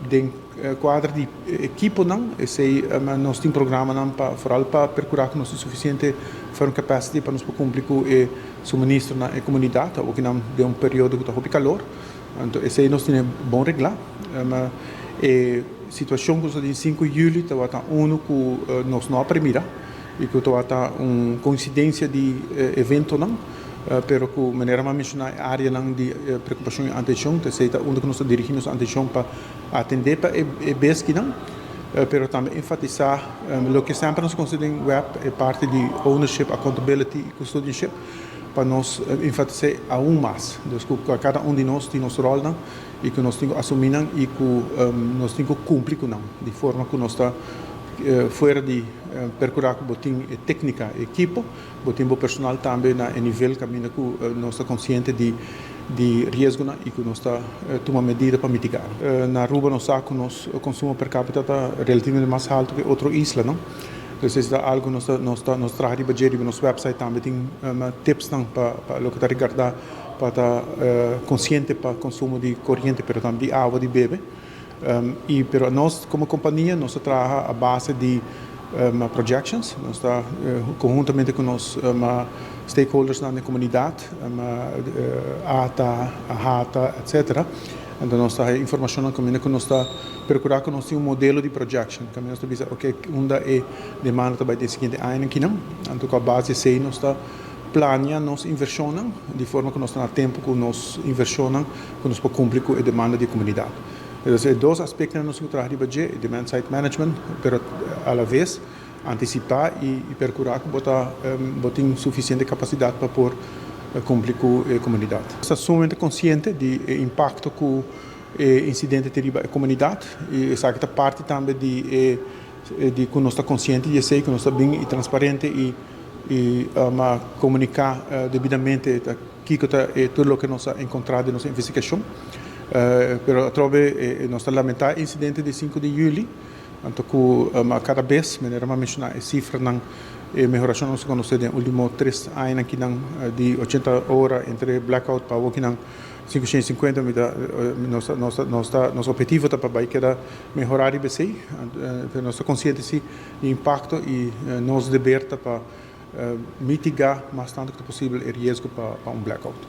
Den kuadro di ekiponan, esei nos tin programanan pa foral pa perkurá ku nos tin sufisiente firm capacity pa nos por kumpli ku e suministro na e komunidat, awokinan den un periodo ku ta hopi kalor. Anto esei nos tene bon reglá. E situashon ku nos ta tin 5 yüli tabata unu ku nos no a premira i ku tabata un koinsidensia di eventonan, pero ku manera mi a menshoná e áreanan di preokupashon i atenshon, ta esei ta unda ku nos ta dirigí nos atenshon pa atendé pa e beskinan, pero tambe enfatisá loke semper nos a konsiderá den web, e parti di ownership, accountability i custodianship, pa nos enfatis'é aun mas. Dus ku kada un di nos tin nos ròlnan i ku nos tin ku asumí nan i ku nos tin ku kumpli ku nan di forma ku nos ta fuera di perkurá ku bo tin e téknika, e ekipo, bo tin bo personal tambe na e nivel kaminda ku nos ta konsiente di di riesgonan i ku nos ta tuma medida pa mitigá. Na Aruba nos sa ku nos konsumo per kapita ta relativamente mas haltu ku e otro islanan. Dus esei ta algu nos ta nos ta nos traha riba dje riba nos website tambe tin tipsnan pa pa loke ta regardá pa ta konsiente pa konsumo di koriente pero tambe di awa di bebe. I pero nos komo kompania nos ta traha a base di projections, nos ta konhuntamente ku nos stakeholdersnan den komunidat, ata, ahata, etcetera. Anto nos ta haya informashonnan kaminda ku nos ta perkurá ku nos tin un modelo di projection kaminda nos ta bisa oke unda e demanda ta bai den siguiente añanan kinan. Anto ku a base di esei nos ta plania nos invershonnan di forma ku nos ta na tempu ku nos invershonnan ku nos por kumpli ku e demanda di e komunidat. Entonces e dos aspektonan nos tin ku traha riba dje, e demand side management, pero a la ves antisipá i perkurá ku bo ta bo tin sufisiente kapasidat pa por kumpli ku e komunidat. Nos ta sumamente konsiente di e impakto ku e insidente tin riba e komunidat i esaki ta parti tambe di e di ku nos ta konsiente di esei, ku nos ta bin i transparente i i komuniká debidamente kiko ta e tur loke nos a enkontrá den nos investigashon. Pero atrobe nos ta lamentá e insidente di 5 di yüli, anto ku kada bes, manera mi a menshoná e sifranan, e mehorashon nos a konosé den último 3 añanan kinan di 80 ora entre blackout pa awokinan 550 mi ta nos ta nos ta nos ophetivo ta pa bai keda mehorá riba esei, pero nos ta konsiente si di impakto i nos deber ta pa mitigá mas tantu ku ta posibel e riesgo pa un blackout.